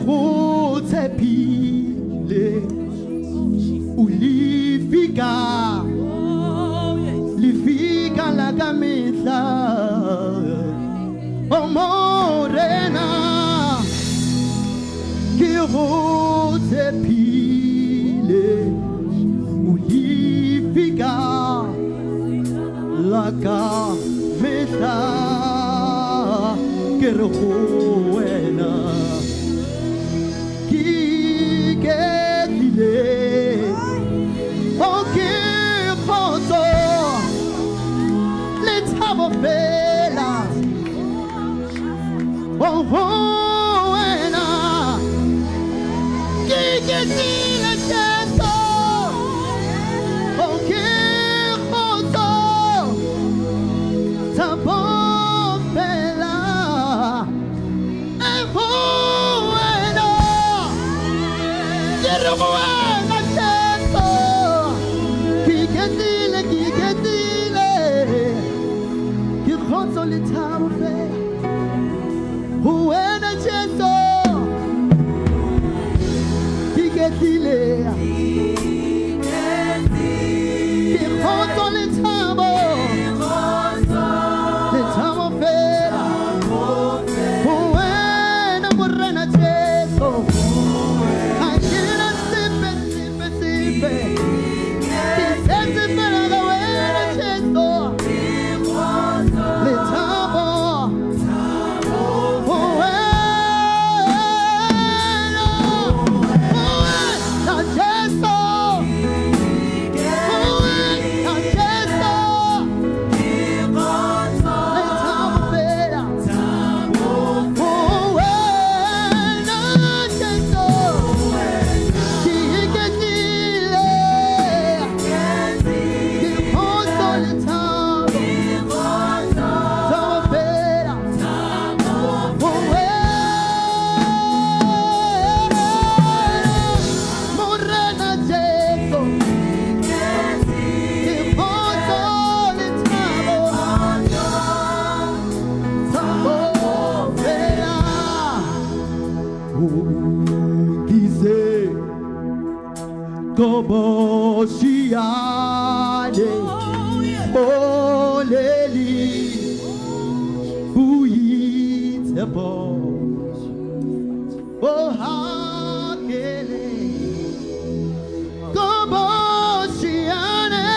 go tshepile o lefika lefika la ka mehla o Morena ke go tshepile o lefika la ka mehla ke re go wena ke iketlile o ke kgotso le thabo fela o go wena ke iketlile Jesu o ke kgotso thabo fela e go wena ke re go wena Jesu ke iketlile ke iketlile ke kgotso le thabo fela go wena Jesu ke iketlile ke kgotso le thabo le thabo fela go wena Morena Jesu ha ke na sepe sepe sepe ke setse fela ka wena Jesu le thabo go wena go wena Jesu go wena Jesu le thabo fela go wena Jesu ke iketlile ke kgotso le thabo thabo fela go wena Morena Jesu ke kgotso le thabo thabo fela ungise Qoboshiyane Moleli Boitshepo Ohakele Qoboshiyane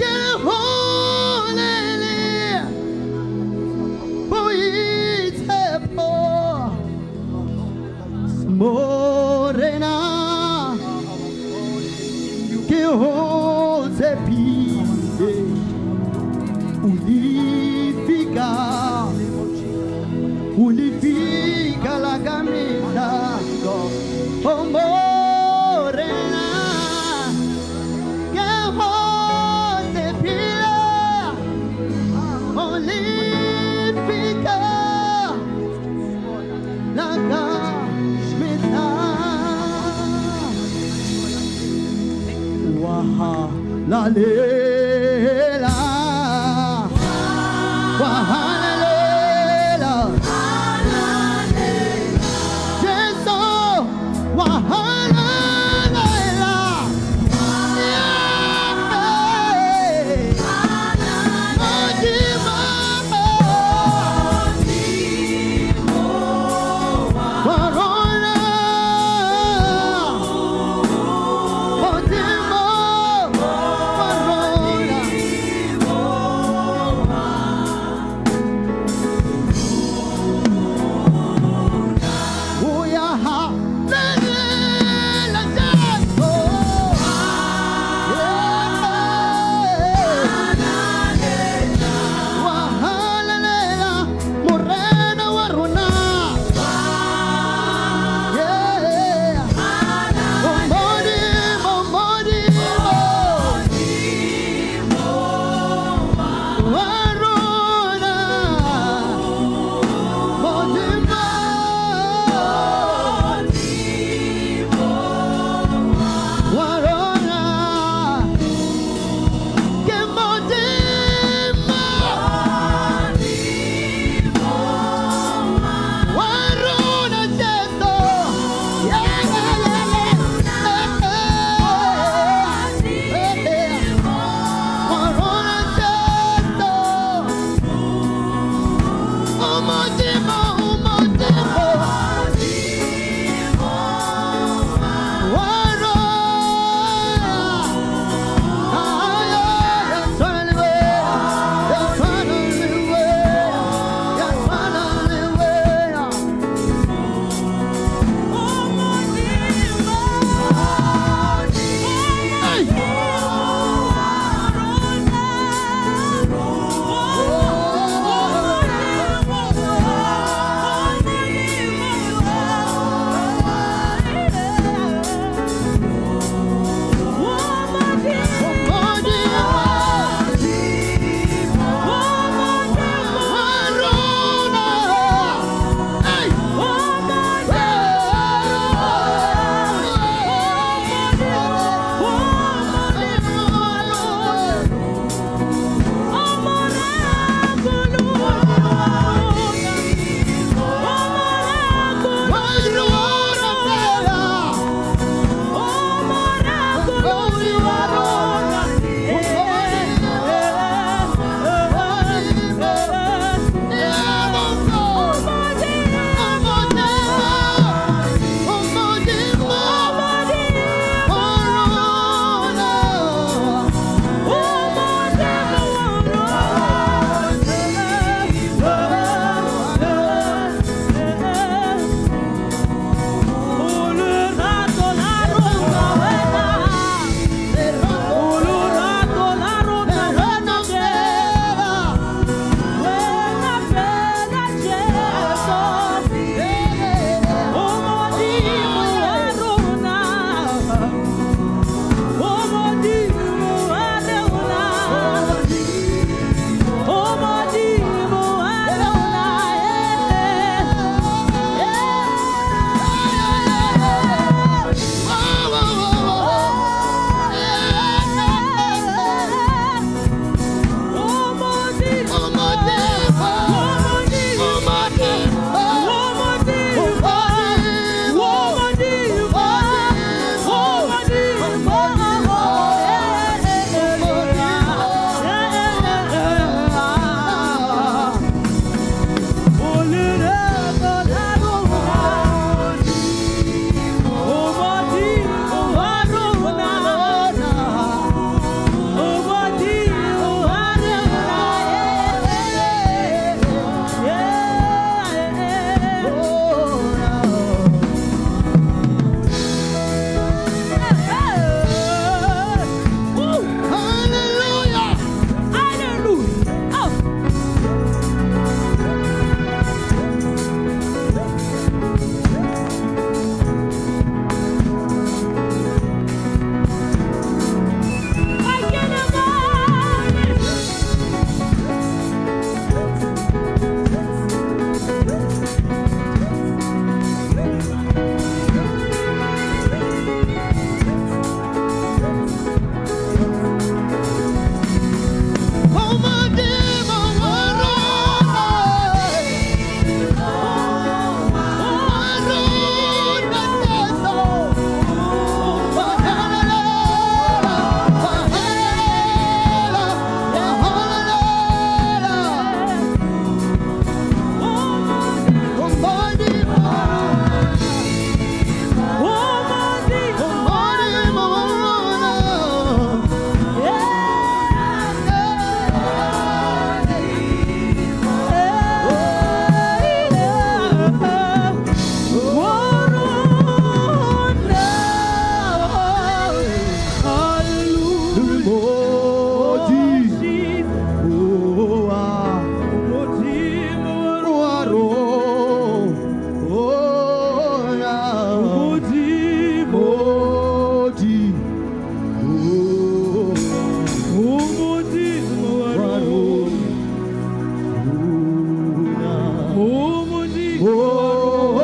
Ke holele Boitshepo Morena ke ho tshepile o lefika o lefika la ka mehla o Morena ke ho tshepile o lefika la ka mehla wa la le.